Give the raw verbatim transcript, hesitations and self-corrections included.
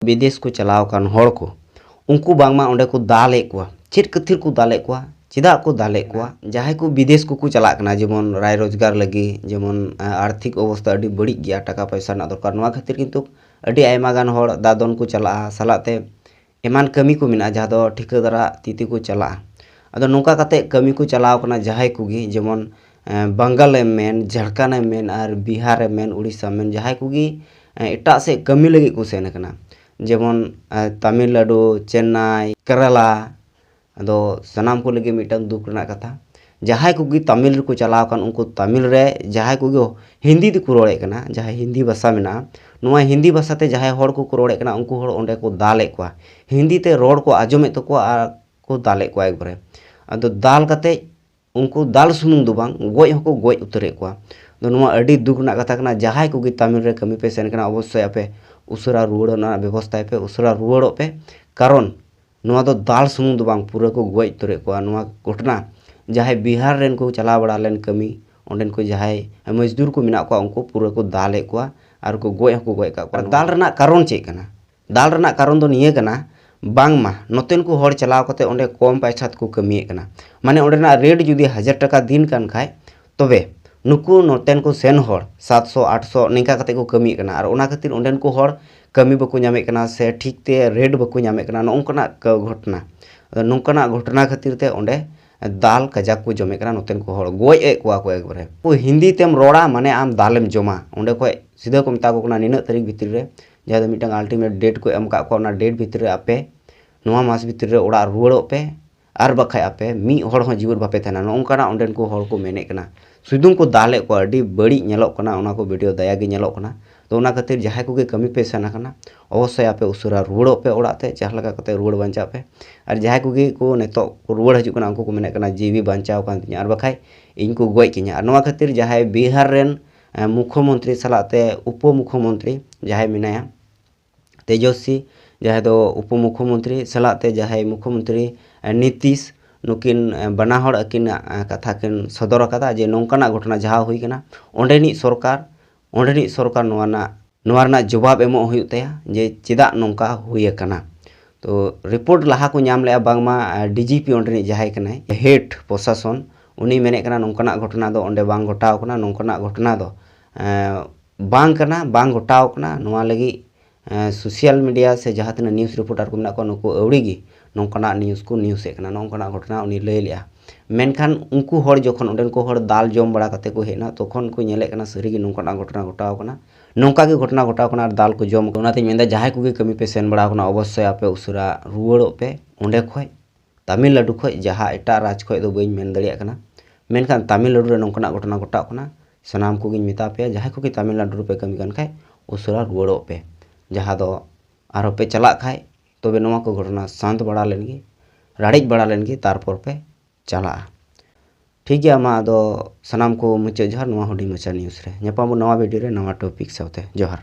ᱵᱤᱫᱮᱥ ᱠᱚ ᱪᱟᱞᱟᱣ ᱟᱠᱟᱱ ᱦᱚᱲ ᱠᱚ, ᱩᱱᱠᱩ ᱵᱟᱝᱢᱟ ᱚᱸᱰᱮ ᱠᱚ ᱫᱟᱞᱮᱫ ᱠᱚᱣᱟ᱾ ᱪᱮᱫ ᱠᱷᱟᱹᱛᱤᱨ ᱠᱚ ᱫᱟᱞᱮᱫ ᱠᱚᱣᱟ? ᱪᱮᱫᱟᱜ ᱠᱚ ᱫᱟᱞᱮᱫ ᱠᱚᱣᱟ? ᱡᱟᱦᱟᱸᱭ ᱠᱚ ᱵᱤᱫᱮᱥ ᱠᱚᱠᱚ ᱪᱟᱞᱟᱜ ᱠᱟᱱᱟ, ᱡᱮᱢᱚᱱ ᱨᱟᱭ ᱨᱳᱡᱽᱜᱟᱨ ᱞᱟᱹᱜᱤᱫ, ᱡᱮᱢᱚᱱ ᱟᱨᱛᱷᱤᱠ ᱚᱵᱚᱥᱛᱷᱟ ᱟᱹᱰᱤ ᱵᱟᱹᱲᱤᱡ ᱜᱮᱭᱟ, ᱴᱟᱠᱟ ᱯᱚᱭᱥᱟ ᱨᱮᱱᱟᱜ ᱫᱚᱨᱠᱟᱨ, ᱱᱚᱣᱟ ᱠᱷᱟᱹᱛᱤᱨ ᱠᱤᱱᱛᱩ ᱟᱹᱰᱤ ᱟᱭᱢᱟ ᱜᱟᱱ ᱦᱚᱲ ᱫᱟᱫᱚᱱ ᱠᱚ ᱪᱟᱞᱟᱜᱼᱟ᱾ ᱥᱟᱞᱟᱜ ᱛᱮ ᱮᱢᱟᱱ ᱠᱟᱹᱢᱤ ᱠᱚ ᱢᱮᱱᱟᱜᱼᱟ, ᱡᱟᱦᱟᱸ ᱫᱚ ᱴᱷᱤᱠᱟᱹᱫᱟᱨᱟᱜ ᱛᱤ ᱛᱮᱠᱚ ᱪᱟᱞᱟᱜᱼᱟ᱾ ᱟᱫᱚ ᱱᱚᱝᱠᱟ ᱠᱟᱛᱮ ᱠᱟᱹᱢᱤ ᱠᱚ ᱪᱟᱞᱟᱣ ᱠᱟᱱᱟ ᱡᱟᱦᱟᱸᱭ ᱠᱚᱜᱮ, ᱡᱮᱢᱚᱱ ᱵᱟᱝᱜᱟᱞ ᱮᱢ ᱢᱮᱱ, ᱡᱷᱟᱲᱠᱷᱚᱸᱰ ᱮᱢ ᱢᱮᱱ, ᱟᱨ ᱵᱤᱦᱟᱨ ᱮᱢ ᱢᱮᱱ, ᱩᱲᱤᱥᱥᱟ ᱮᱢ ᱢᱮᱱ, ᱡᱟᱦᱟᱸᱭ ᱠᱚᱜᱮ ᱮᱴᱟᱜ ᱥᱮᱫ ᱠᱟᱹᱢᱤ ᱞᱟᱹᱜᱤᱫ ᱠᱚ ᱥᱮᱱ ᱟᱠᱟᱱᱟ, ᱡᱮᱢᱚᱱ ᱛᱟᱢᱤᱞᱱᱟᱲᱩ, ᱪᱮᱱᱱᱟᱭ, ᱠᱮᱨᱟᱞᱟ᱾ ᱟᱫᱚ ᱥᱟᱱᱟᱢ ᱠᱚ ᱞᱟᱹᱜᱤᱫ ᱢᱤᱫᱴᱟᱝ ᱫᱩᱠ ᱨᱮᱱᱟᱜ ᱠᱟᱛᱷᱟ, ᱡᱟᱦᱟᱸᱭ ᱠᱚᱜᱮ ᱛᱟᱢᱤᱞ ᱨᱮᱠᱚ ᱪᱟᱞᱟᱣ ᱟᱠᱟᱱ, ᱩᱱᱠᱩ ᱛᱟᱢᱤᱞ ᱨᱮ ᱡᱟᱦᱟᱸᱭ ᱠᱚᱜᱮ ᱦᱤᱱᱫᱤ ᱛᱮᱠᱚ ᱨᱚᱲᱮᱫ ᱠᱟᱱᱟ, ᱡᱟᱦᱟᱸᱭ ᱦᱤᱱᱫᱤ ᱵᱷᱟᱥᱟ ᱢᱮᱱᱟᱜᱼᱟ, ᱱᱚᱣᱟ ᱦᱤᱱᱫᱤ ᱵᱷᱟᱥᱟ ᱛᱮ ᱡᱟᱦᱟᱸᱭ ᱦᱚᱲ ᱠᱚᱠᱚ ᱨᱚᱲᱮᱫ ᱠᱟᱱᱟ, ᱩᱱᱠᱩ ᱦᱚᱲ ᱚᱸᱰᱮ ᱠᱚ ᱫᱟᱞᱮᱫ ᱠᱚᱣᱟ᱾ ᱦᱤᱱᱫᱤ ᱛᱮ ᱨᱚᱲ ᱠᱚ ᱟᱸᱡᱚᱢᱮᱫ ᱛᱟᱠᱚᱣᱟ ᱟᱨ ᱠᱚ ᱫᱟᱞᱮᱫ ᱠᱚᱣᱟ ᱮᱠᱵᱟᱨᱮ᱾ ᱟᱫᱚ ᱫᱟᱞ ᱠᱟᱛᱮ ᱩᱱᱠᱩ ᱫᱟᱞ ᱥᱩᱢᱩᱝ ᱫᱚ ᱵᱟᱝ, ᱜᱚᱡ ᱦᱚᱸᱠᱚ ᱜᱚᱡ ᱩᱛᱟᱹᱨᱮᱫ ᱠᱚᱣᱟ᱾ ᱟᱫᱚ ᱱᱚᱣᱟ ᱟᱹᱰᱤ ᱫᱩᱠ ᱨᱮᱱᱟᱜ ᱠᱟᱛᱷᱟ ᱠᱟᱱᱟ᱾ ᱡᱟᱦᱟᱸᱭ ᱠᱚᱜᱮ ᱛᱟᱢᱤᱞ ᱨᱮ ᱠᱟᱹᱢᱤ ᱯᱮ ᱥᱮᱱ ᱠᱟᱱᱟ, ᱚᱵᱚᱥᱥᱳᱭ ᱟᱯᱮ ᱩᱥᱟᱹᱨᱟ ᱨᱩᱣᱟᱹᱲ ᱨᱮᱱᱟᱜ ᱵᱮᱵᱚᱥᱛᱷᱟᱭ ᱯᱮ, ᱩᱥᱟᱹᱨᱟ ᱨᱩᱣᱟᱹᱲᱚᱜ ᱯᱮ᱾ ᱠᱟᱨᱚᱱ ᱱᱚᱣᱟ ᱫᱚ ᱫᱟᱞ ᱥᱩᱢᱩᱝ ᱫᱚ ᱵᱟᱝ, ᱯᱩᱨᱟᱹ ᱠᱚ ᱜᱚᱡ ᱩᱛᱟᱹᱨᱮᱫ ᱠᱚᱣᱟ᱾ ᱱᱚᱣᱟ ᱜᱷᱚᱴᱚᱱᱟ ᱡᱟᱦᱟᱸᱭ ᱵᱤᱦᱟᱨ ᱨᱮᱱ ᱠᱚ ᱪᱟᱞᱟᱣ ᱵᱟᱲᱟ ᱞᱮᱱ ᱠᱟᱹᱢᱤ, ᱚᱸᱰᱮᱱ ᱠᱚ ᱡᱟᱦᱟᱸᱭ ᱢᱚᱡᱽᱫᱩᱨ ᱠᱚ ᱢᱮᱱᱟᱜ ᱠᱚᱣᱟ, ᱩᱱᱠᱩ ᱯᱩᱨᱟᱹ ᱠᱚ ᱫᱟᱞᱮᱫ ᱠᱚᱣᱟ ᱟᱨ ᱠᱚ ᱜᱚᱡ ᱦᱚᱸᱠᱚ ᱜᱚᱡ ᱠᱟᱜ ᱠᱚᱣᱟ᱾ ᱫᱟᱞ ᱨᱮᱱᱟᱜ ᱠᱟᱨᱚᱱ ᱪᱮᱫ ᱠᱟᱱᱟ? ᱫᱟᱞ ᱨᱮᱱᱟᱜ ᱠᱟᱨᱚᱱ ᱫᱚ ᱱᱤᱭᱟᱹ ᱠᱟᱱᱟ, ᱵᱟᱝᱢᱟ ᱱᱚᱛᱮᱱ ᱠᱚ ᱦᱚᱲ ᱪᱟᱞᱟᱣ ᱠᱟᱛᱮ ᱚᱸᱰᱮ ᱠᱚᱢ ᱯᱚᱭᱥᱟ ᱛᱮᱠᱚ ᱠᱟᱹᱢᱤᱭᱮᱫ ᱠᱟᱱᱟ᱾ ᱢᱟᱱᱮ ᱚᱸᱰᱮᱱᱟᱜ ᱨᱮᱴ ᱡᱩᱫᱤ ᱦᱟᱡᱟᱨ ᱴᱟᱠᱟ ᱫᱤᱱ ᱠᱟᱱ ᱠᱷᱟᱡ, ᱛᱚᱵᱮ ᱱᱩᱠᱩ ᱱᱚᱛᱮᱱ ᱠᱚ ᱥᱮᱱ ᱦᱚᱲ ᱥᱟᱛᱥᱚ, ᱟᱴᱥᱚ ᱱᱤᱝᱠᱟ ᱠᱟᱛᱮ ᱠᱚ ᱠᱟᱹᱢᱤᱭᱮᱫ ᱠᱟᱱᱟ᱾ ᱟᱨ ᱚᱱᱟ ᱠᱷᱟᱹᱛᱤᱨ ᱚᱸᱰᱮᱱ ᱠᱚ ᱦᱚᱲ ᱠᱟᱹᱢᱤ ᱵᱟᱠᱚ ᱧᱟᱢᱮᱫ ᱠᱟᱱᱟ ᱥᱮ ᱴᱷᱤᱠ ᱛᱮ ᱨᱮᱴ ᱵᱟᱠᱚ ᱧᱟᱢᱮᱫ ᱠᱟᱱᱟ, ᱱᱚᱜᱼᱚ ᱱᱚᱝᱠᱟᱱᱟᱜ ᱠᱟ-, ᱜᱷᱚᱴᱚᱱᱟ᱾ ᱟᱫᱚ ᱱᱚᱝᱠᱟᱱᱟᱜ ᱜᱷᱚᱴᱚᱱᱟ ᱠᱷᱟᱹᱛᱤᱨ ᱛᱮ ᱚᱸᱰᱮ ᱫᱟᱞ ᱠᱟᱡᱟᱠ ᱠᱚ ᱡᱚᱢᱮᱫ ᱠᱟᱱᱟ, ᱱᱚᱛᱮᱱ ᱠᱚ ᱦᱚᱲ ᱜᱚᱡ ᱮᱫ ᱠᱚᱣᱟ ᱠᱚ ᱮᱠᱵᱟᱨᱮ᱾ ᱠᱚ ᱦᱤᱱᱫᱤ ᱛᱮᱢ ᱨᱚᱲᱟ, ᱢᱟᱱᱮ ᱟᱢ ᱫᱟᱞᱮᱢ ᱡᱚᱢᱟ᱾ ᱚᱸᱰᱮ ᱠᱷᱚᱡ ᱥᱤᱫᱷᱟᱹ ᱠᱚ ᱢᱮᱛᱟ ᱠᱚ ᱠᱟᱱᱟ, ᱱᱤᱱᱟᱹᱜ ᱛᱟᱹᱨᱤᱠᱷ ᱵᱷᱤᱛᱨᱤ ᱨᱮ, ᱡᱟᱦᱟᱸ ᱫᱚ ᱢᱤᱫᱴᱟᱝ ᱟᱞᱴᱤᱢᱮᱴ ᱰᱮᱴ ᱠᱚ ᱮᱢ ᱟᱠᱟᱫ ᱠᱚᱣᱟ, ᱚᱱᱟ ᱰᱮᱴ ᱵᱷᱤᱛᱨᱤ ᱨᱮ ᱟᱯᱮ ᱱᱚᱣᱟ ᱢᱟᱥ ᱵᱷᱤᱛᱨᱤ ᱨᱮ ᱚᱲᱟᱜ ᱨᱩᱣᱟᱹᱲᱚᱜ ᱯᱮ, ᱟᱨ ᱵᱟᱠᱷᱟᱡ ᱟᱯᱮ ᱢᱤᱫ ᱦᱚᱲ ᱦᱚᱸ ᱡᱤᱣᱮᱫ ᱵᱟᱯᱮ ᱛᱟᱦᱮᱱᱟ᱾ ᱱᱚᱜᱼᱚ ᱱᱚᱝᱠᱟᱱᱟᱜ ᱚᱸᱰᱮᱱ ᱠᱚ ᱦᱚᱲ ᱠᱚ ᱢᱮᱱᱮᱫ ᱠᱟᱱᱟ᱾ ᱥᱩᱫᱩᱢ ᱠᱚ ᱫᱟᱞᱮᱫ ᱠᱚᱣᱟ, ᱟᱹᱰᱤ ᱵᱟᱹᱲᱤᱡ ᱧᱮᱞᱚᱜ ᱠᱟᱱᱟ, ᱚᱱᱟ ᱠᱚ ᱵᱷᱤᱰᱤᱭᱳ ᱫᱟᱭᱟ ᱜᱮ ᱧᱮᱞᱚᱜ ᱠᱟᱱᱟ᱾ ᱛᱚ ᱚᱱᱟ ᱠᱷᱟᱹᱛᱤᱨ ᱡᱟᱦᱟᱸᱭ ᱠᱚᱜᱮ ᱠᱟᱹᱢᱤ ᱯᱮ ᱥᱮᱱ ᱟᱠᱟᱱᱟ, ᱚᱵᱚᱥᱥᱳᱭ ᱟᱯᱮ ᱩᱥᱟᱹᱨᱟ ᱨᱩᱣᱟᱹᱲᱚᱜ ᱯᱮ ᱚᱲᱟᱜ ᱛᱮ, ᱡᱟᱦᱟᱸ ᱞᱮᱠᱟ ᱠᱟᱛᱮ ᱨᱩᱣᱟᱹᱲ ᱵᱟᱧᱪᱟᱜ ᱯᱮ᱾ ᱟᱨ ᱡᱟᱦᱟᱸᱭ ᱠᱚᱜᱮ ᱠᱚ ᱱᱤᱛᱚᱜ ᱠᱚ ᱨᱩᱣᱟᱹᱲ ᱦᱤᱡᱩᱜ ᱠᱟᱱᱟ, ᱩᱱᱠᱩ ᱠᱚ ᱢᱮᱱᱮᱫ ᱠᱟᱱᱟ, "ᱡᱤᱣᱤ ᱵᱟᱧᱪᱟᱣ ᱠᱟᱱ ᱛᱤᱧᱟ, ᱟᱨ ᱵᱟᱠᱷᱟᱡ ᱤᱧ ᱠᱚ ᱜᱚᱡ ᱠᱤᱧᱟ᱾" ᱟᱨ ᱱᱚᱣᱟ ᱠᱷᱟᱹᱛᱤᱨ ᱡᱟᱦᱟᱸᱭ ᱵᱤᱦᱟᱨ ᱨᱮᱱ, ᱮ, ᱢᱩᱠᱷᱭᱚᱢᱚᱱᱛᱨᱤ ᱥᱟᱞᱟᱜ ᱛᱮ ᱩᱯᱚ ᱢᱩᱠᱷᱭᱚᱢᱚᱱᱛᱨᱤ ᱡᱟᱦᱟᱸᱭ ᱢᱮᱱᱟᱭᱟ, ᱛᱮᱡᱚᱥᱣᱤ, ᱡᱟᱦᱟᱸᱭ ᱫᱚ ᱩᱯᱚ ᱢᱩᱠᱷᱭᱚᱢᱚᱱᱛᱨᱤ, ᱥᱟᱞᱟᱜ ᱛᱮ ᱡᱟᱦᱟᱸᱭ ᱢᱩᱠᱷᱭᱚᱢᱚᱱᱛᱨᱤ, ᱮ, ᱱᱤᱛᱤᱥ, ᱱᱩᱠᱤᱱ, ᱮ, ᱵᱟᱱᱟ ᱦᱚᱲ ᱟᱹᱠᱤᱱᱟᱜ, ᱮ, ᱠᱟᱛᱷᱟ ᱠᱤᱱ ᱥᱚᱫᱚᱨ ᱟᱠᱟᱫᱟ ᱡᱮ ᱱᱚᱝᱠᱟᱱᱟᱜ ᱜᱷᱚᱴᱚᱱᱟ ᱡᱟᱦᱟᱸ ᱦᱩᱭ ᱠᱟᱱᱟ, ᱚᱸᱰᱮᱱᱤᱡ ᱥᱚᱨᱠᱟᱨ, ᱚᱸᱰᱮᱱᱤᱡ ᱥᱚᱨᱠᱟᱨ ᱱᱚᱣᱟ ᱨᱮᱱᱟᱜ ᱱᱚᱣᱟ ᱨᱮᱱᱟᱜ ᱡᱚᱵᱟᱵ ᱮᱢᱚᱜ ᱦᱩᱭᱩᱜ ᱛᱟᱭᱟ ᱡᱮ ᱪᱮᱫᱟᱜ ᱱᱚᱝᱠᱟ ᱦᱩᱭ ᱟᱠᱟᱱᱟ᱾ ᱛᱚ ᱨᱤᱯᱳᱨᱴ ᱞᱟᱦᱟ ᱠᱚ ᱧᱟᱢ ᱞᱮᱜᱼᱟ ᱵᱟᱝᱢᱟ ᱰᱤᱡᱤᱯᱤ ᱚᱸᱰᱮᱱᱤᱡ ᱡᱟᱦᱟᱸᱭ ᱠᱟᱱᱟᱭ, ᱦᱮᱰ ᱯᱨᱚᱥᱟᱥᱚᱱ, ᱩᱱᱤ ᱢᱮᱱᱮᱫ ᱠᱟᱱᱟ ᱱᱚᱝᱠᱟᱱᱟᱜ ᱜᱷᱚᱴᱚᱱᱟ ᱫᱚ ᱚᱸᱰᱮ ᱵᱟᱝ ᱜᱷᱚᱴᱟᱣ ᱠᱟᱱᱟ, ᱱᱚᱝᱠᱟᱱᱟᱜ ᱜᱷᱚᱴᱚᱱᱟ ᱫᱚ ᱮᱸ, ᱵᱟᱝ ᱠᱟᱱᱟ, ᱵᱟᱝ ᱜᱷᱚᱴᱟᱣ ᱠᱟᱱᱟ᱾ ᱱᱚᱣᱟ ᱞᱟᱹᱜᱤᱫ ᱥᱳᱥᱟᱞ ᱢᱤᱰᱤᱭᱟ ᱥᱮ ᱡᱟᱦᱟᱸ ᱛᱤᱱᱟᱹᱜ ᱱᱤᱭᱩᱡᱽ ᱨᱤᱯᱳᱨᱴᱟᱨ ᱠᱚ ᱢᱮᱱᱟᱜ ᱠᱚᱣᱟ, ᱱᱩᱠᱩ ᱟᱹᱣᱲᱤ ᱜᱮ ᱱᱚᱝᱠᱟᱱᱟᱜ ᱱᱤᱭᱩᱡᱽ ᱠᱚ ᱱᱤᱭᱩᱡᱮᱫ ᱠᱟᱱᱟ, ᱱᱚᱝᱠᱟᱱᱟᱜ ᱜᱷᱚᱴᱚᱱᱟ ᱩᱱᱤ ᱞᱟᱹᱭ ᱞᱮᱜᱼᱟ᱾ ᱢᱮᱱᱠᱷᱟᱱ ᱩᱱᱠᱩ ᱦᱚᱲ ᱡᱚᱠᱷᱚᱱ ᱚᱸᱰᱮᱱ ᱠᱚ ᱦᱚᱲ ᱫᱟᱞ ᱡᱚᱢ ᱵᱟᱲᱟ ᱠᱟᱛᱮ ᱠᱚ ᱦᱮᱡ ᱮᱱᱟ, ᱛᱚᱠᱷᱚᱱ ᱠᱚ ᱧᱮᱞᱮᱫ ᱠᱟᱱᱟ ᱥᱟᱹᱨᱤᱜᱮ ᱱᱚᱝᱠᱟᱱᱟᱜ ᱜᱷᱚᱴᱚᱱᱟ ᱜᱷᱚᱴᱟᱣ ᱠᱟᱱᱟ, ᱱᱚᱝᱠᱟ ᱜᱮ ᱜᱷᱚᱴᱚᱱᱟ ᱜᱷᱚᱴᱟᱣ ᱠᱟᱱᱟ ᱟᱨ ᱫᱟᱞ ᱠᱚ ᱡᱚᱢ ᱠᱟᱱᱟ᱾ ᱚᱱᱟᱛᱮᱧ ᱢᱮᱱᱫᱟ ᱡᱟᱦᱟᱸᱭ ᱠᱚᱜᱮ ᱠᱟᱹᱢᱤ ᱯᱮ ᱥᱮᱱ ᱵᱟᱲᱟᱣ ᱠᱟᱱᱟ, ᱚᱵᱚᱥᱥᱳᱭ ᱟᱯᱮ ᱩᱥᱟᱹᱨᱟ ᱨᱩᱣᱟᱹᱲᱚᱜ ᱯᱮ ᱚᱸᱰᱮ ᱠᱷᱚᱡ᱾ ᱛᱟᱢᱤᱞᱱᱟᱰᱩ ᱠᱷᱚᱡ, ᱡᱟᱦᱟᱸ ᱮᱴᱟᱜ ᱨᱟᱡᱽ ᱠᱷᱚᱡ ᱫᱚ ᱵᱟᱹᱧ ᱢᱮᱱ ᱫᱟᱲᱮᱭᱟᱜ ᱠᱟᱱᱟ, ᱢᱮᱱᱠᱷᱟᱱ ᱛᱟᱢᱤᱞᱱᱟᱰᱩ ᱨᱮ ᱱᱚᱝᱠᱟᱱᱟᱜ ᱜᱷᱚᱴᱚᱱᱟ ᱜᱷᱚᱴᱟᱜ ᱠᱟᱱᱟ᱾ ᱥᱟᱱᱟᱢ ᱠᱚᱜᱮᱧ ᱢᱮᱛᱟ ᱯᱮᱭᱟ, ᱡᱟᱦᱟᱸᱭ ᱠᱚᱜᱮ ᱛᱟᱢᱤᱞᱱᱟᱰᱩ ᱨᱮᱯᱮ ᱠᱟᱹᱢᱤ ᱠᱟᱱ ᱠᱷᱟᱡ, ᱩᱥᱟᱹᱨᱟ ᱨᱩᱣᱟᱹᱲᱚᱜ ᱯᱮ᱾ ᱡᱟᱦᱟᱸ ᱫᱚ ᱟᱨᱦᱚᱸ ᱯᱮ ᱪᱟᱞᱟᱜ ᱠᱷᱟᱡ, ᱛᱚᱵᱮ ᱱᱚᱣᱟ ᱠᱚ ᱜᱷᱚᱴᱚᱱᱟ ᱥᱟᱱᱛ ᱵᱟᱲᱟ ᱞᱮᱱ ᱜᱮ, ᱨᱟᱲᱮᱡ ᱵᱟᱲᱟ ᱞᱮᱱ ᱜᱮ, ᱛᱟᱨᱯᱚᱨ ᱯᱮ ᱪᱟᱞᱟᱜᱼᱟ᱾ ᱴᱷᱤᱠ ᱜᱮᱭᱟ, ᱢᱟ ᱟᱫᱚ ᱥᱟᱱᱟᱢ ᱠᱚ ᱢᱩᱪᱟᱹᱫ ᱡᱚᱦᱟᱨ ᱱᱚᱣᱟ ᱦᱩᱰᱤᱧ ᱢᱟᱪᱷᱟ ᱱᱤᱭᱩᱡᱽ ᱨᱮ᱾ ᱧᱟᱯᱟᱢ ᱵᱚᱱ ᱱᱟᱣᱟ ᱵᱷᱤᱰᱤᱭᱳ ᱨᱮ ᱱᱟᱣᱟ ᱴᱚᱯᱤᱠ ᱥᱟᱶᱛᱮ᱾ ᱡᱚᱦᱟᱨ᱾